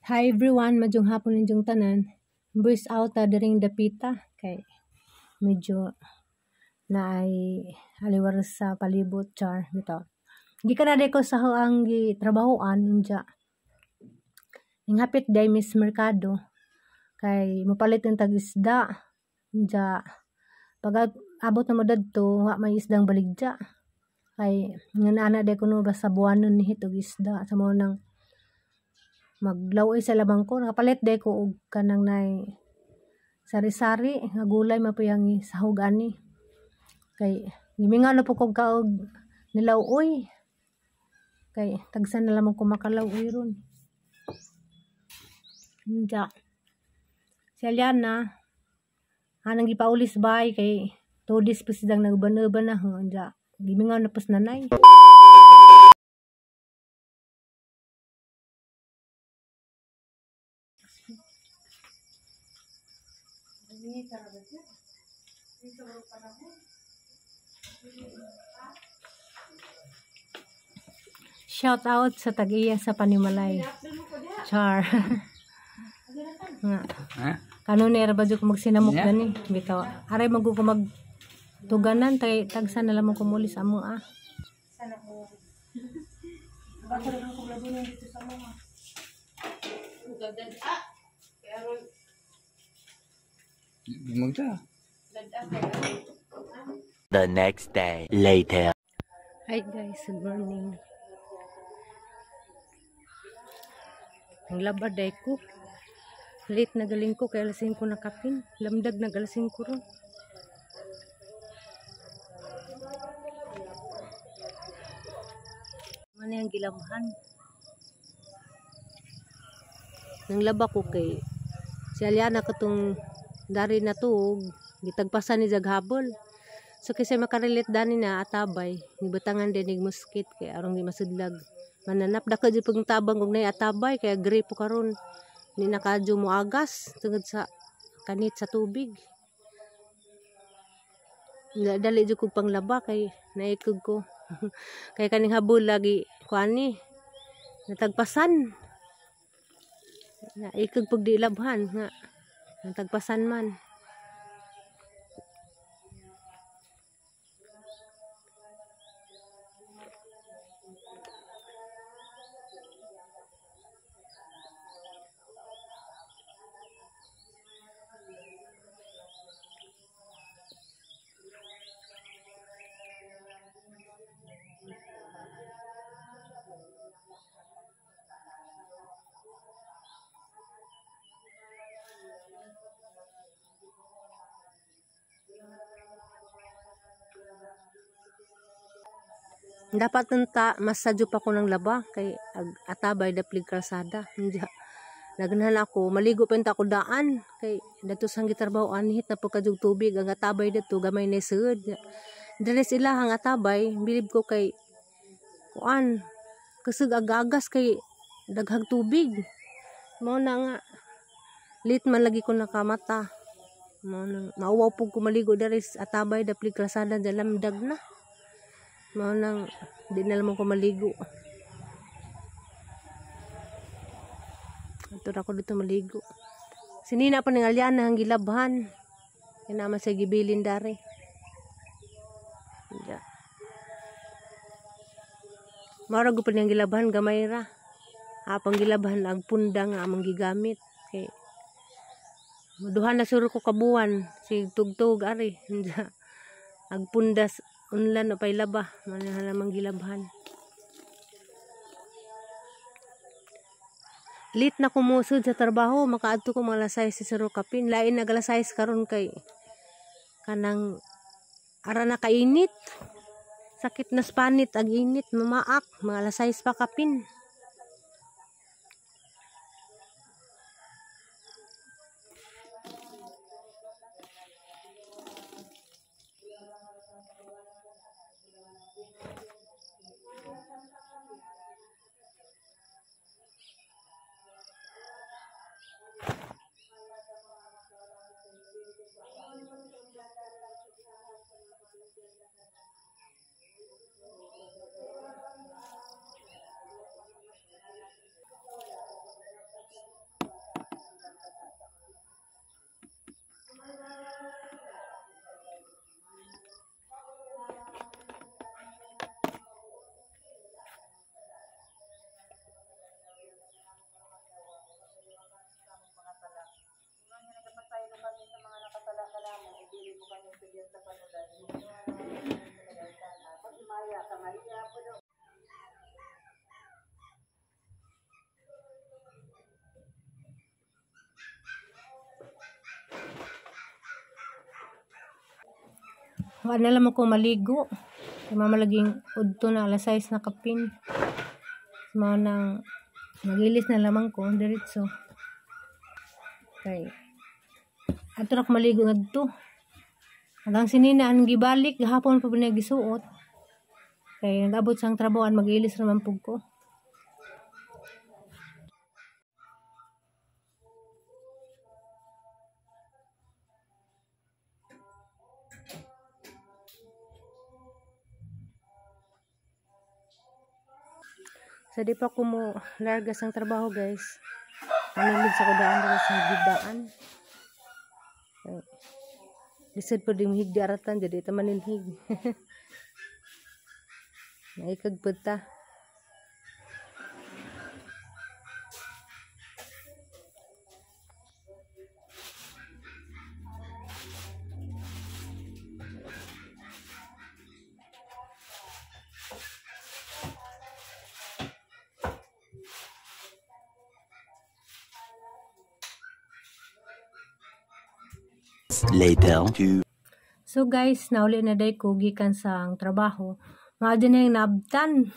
Hi everyone, maayong hapon ninyong tanan. Voice out ta diring dapita kay medyo naay aliwar sa palibot char bitaw. Gikan na ko sa ang gitrabahoan unya. Ning hapit day Miss Mercado kay mopalit ng tag isda. Unya pag abot na mo dadto, wa may isdang baligya. Kay ngan ana day kuno basta buwanon ni hitog isda sa mo nang maglaway sa labang ko. Nakapalit day ko og kanang nay sari-sari nga gulay mapuyang sahog ani. Kay gimingaw na po kog kaog nilaw-oy. Kay tagsan na lamang ko makalaw-oy ron. Unya. Si Aliana anang gipaulis bay kay 2 days pa silang naguban-uban na. Unya. Gimingaw na pos nanay. Shout out sa tag-iya sa Panimalay. Char. Nga. Ha? Kanunay ra ba jud ko magsinamok Yeah. gani bitaw. Aray man ko mag tuganan tay tagsa na lamang ko muli sa amo ah. Sana ko. Baka na ko labunan dito sa mga. Magda. The next day, later. Hi guys, good morning. Ang laba day ko. Late na galing ko kay alas 5 na kapin. Lamdag nag alas 5 ron. Ano yung gilamhan? Nang laba ko kay si Aliana katong dari na tuog, gitagpasan ni Jaghabol. So kasi makarelate dani na atabay, gibutangan din nig muskit kay arong di masudlag. Mananap dako jud pag tabang og nay atabay kay agree po karon. Ni nakadyo moagas tungod sa kanit sa tubig. Dali jud kog panglaba kay naikog ko. Kay kaning habol lagi kuani natagpasan. Naikog pag di labhan nga natagpasan man. Dapat nunta masadyo pa ko ng laba kay atabay daplig kalsada. Hindi naganahan ako maligo pa ako daan kay dato sa gitrabaho anhit na pagkadug tubig ang atabay dato gamay na sud. Dili sila ang atabay bilib ko kay kuan kusog agagas kay daghag tubig. Mao na nga late man lagi ko nakamata. Mao na mauwaw pug ko maligo diri sa atabay daplig kalsada dalamdag na. Mao nang di na lamang ko maligo. Ato ra ko dito maligo. Sinina pa ning Aliana ang gilabhan. Kaya naman sa gibilin dari. Ja. Mao ra pa niyang gilabhan gamay ra. Apang gilabhan ang punda nga among gigamit. Kay duha na suro ko kabuan sig tugtog ari. Ja. Agpundas unlan o pay laba, man lamang gilabhan. Late na kumusod sa trabaho, makaadto ko mga alas 6 sa suro kapin. Lain nag alas 6 karon kay kanang ara na kainit. Sakit na spanit ag init, mamaak, mga alas 6 pa kapin. Wala na lang ko maligo. Kay mama laging udto na alas 6 na kapin. Mao nang magilis na lamang ko diretso. Kay ato ra ko maligo ngadto. Hanggang sinina ang gibalik gahapon pa ba gisuot. Kay nag-abot sang trabahoan magilis ra man pug ko. So di pa ko mo larga sang trabaho guys. Manilid sa kudaan dito sa higdaan. Lisod po din higdi aratan jadi ito manilhig. Naikagpud ta. Later. So guys, nauli na day ko gikan sa ang trabaho. Mga din na yung naabtan.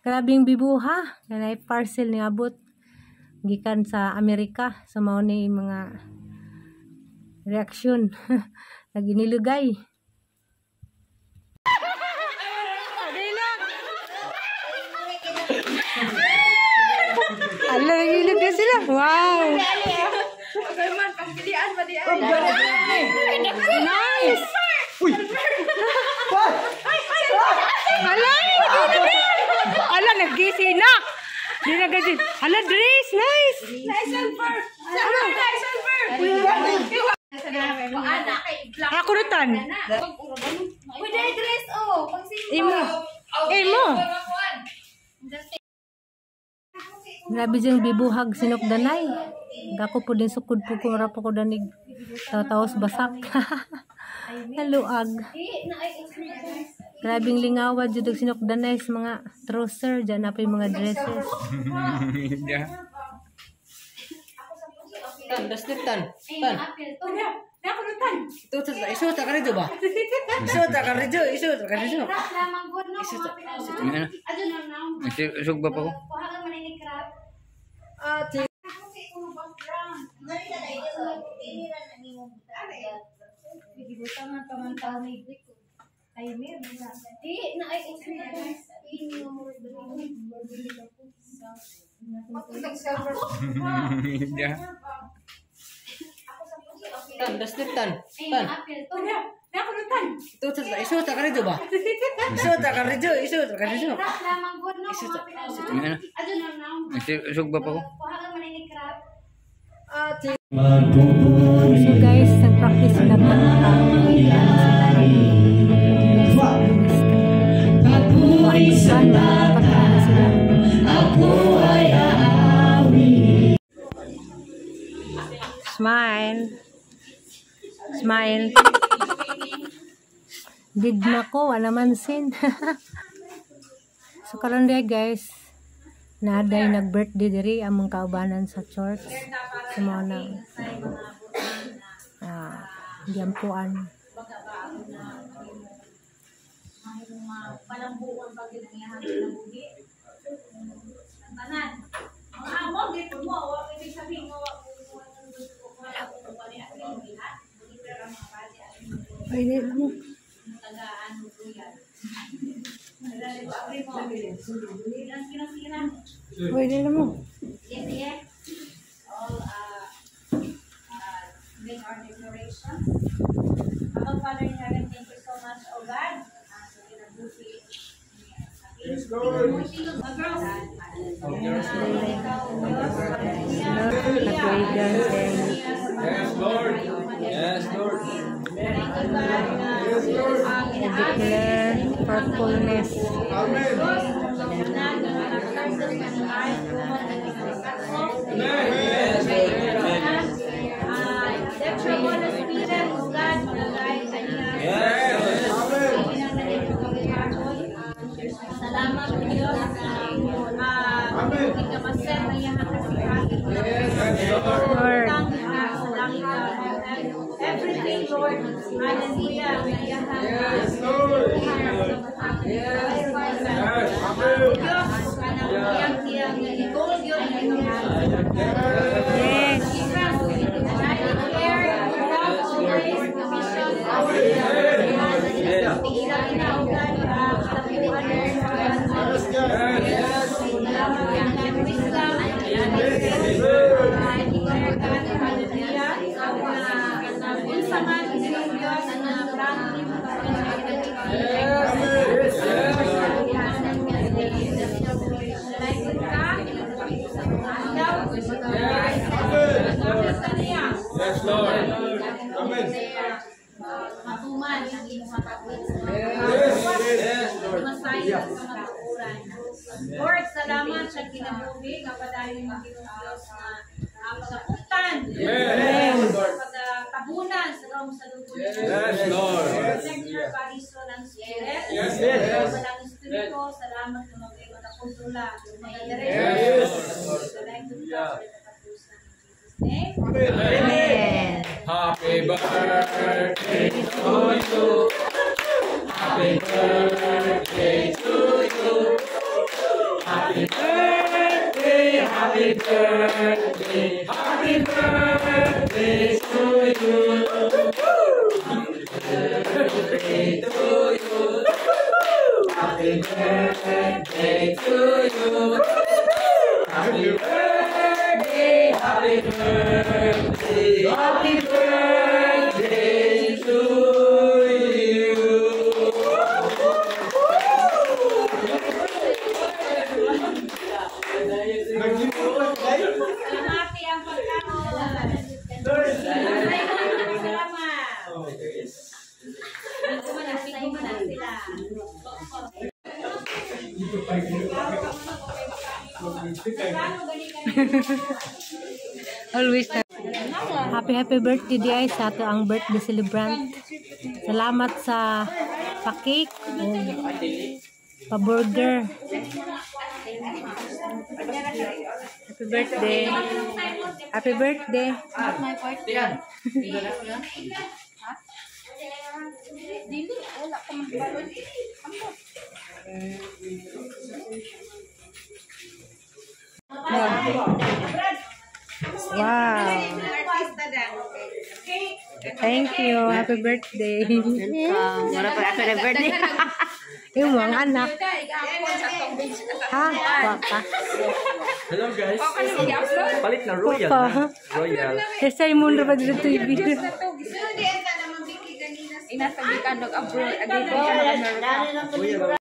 Grabing bibuha. Kanay parcel ni abot gikan sa Amerika. So mao ni mga reaksyon. Naginilugay. Ala, nagilugay sila. Wow. Nice. Uy. Ala, ala nagisi na. Di na gasi. Ala dress, nice. Nice silver. Silver. Ako na tan. Pwede dress oh, pag Imo. Imo. Grabe diyang bibuhag sinok danay. Gako po din sukod po kung rapo ko danig tataos basak. Naluag. Grabing lingawa jud og sinok danay sa mga trouser dyan na pa yung mga dresses. Tan, tan, tan. Isu tak kare ba? Isu tak kare jo, isu tak kare jo. Isu isu ba pa ko? Tan, tan, tan. Isu tak kare ba? Isu tak kare jo, isu tak kare jo. Isu tak. Isu isu ba pa ko? So guys, nag-practice sila kanta. Smile. Smile. Digma ko, wala man sin. So karon day guys, naaday nag-birthday diri among kaubanan sa church. Sa mga nang giampuan. Pwede mo. Pwede na mo. All make our declarations. Our Father in heaven, thank you so much, O God. Sa kinabuhi. Yes, Lord. Yes, Lord. Yes, Lord. Yes, Lord. I declare purpleness. Amen. Salamat Diyos Lord. Everything, Lord. Lord. Hallelujah. Yes, Lord. Yes. Amen. Diyos, kanang iyang iyang goal yun ang iyang Yes. I declare love always, the vision of Yes. Wisdom. I declare God, hallelujah, na unsa man inyong Diyos na plano nimo para sa Yes. Yes, Lord. Amen. Matuman ang inyong pagpapit. Yes. Yes, Lord. Masaya sa kamatuoran. Lord, salamat sa kinabuhi nga padayon ng Ginoong Diyos na pagapuktan. Amen. Pagtabunan sa gawang sa dugo niya. Yes, Lord. Protect her body, soul, and spirit. Yes, yes. Walang espiritu, salamat na magay makakontrola. Mga Yes. Yeah. In Jesus' name. Amen. Happy birthday to you. Happy birthday to you. Happy birthday, happy birthday, happy birthday to you. Happy birthday to you. Happy birthday to you. Happy birthday, happy birthday, happy birthday to you. Salamati ang pagkaon. Ay, salamat. Gumanan sila. Always na. Happy happy birthday di ay sa ato ang birthday celebrant. Salamat sa pa-cake o pa-burger. Happy birthday. Happy birthday. Wow. Thank you. Happy birthday. Welcome. Wala pa ako na birthday. Yung mga anak. Ha? Wa pa. Hello guys. Palit na royal Pa. na. Royal. Kasi mundo pa dito TV. Inasabi ka nag-abroad. Agay ka nag-America.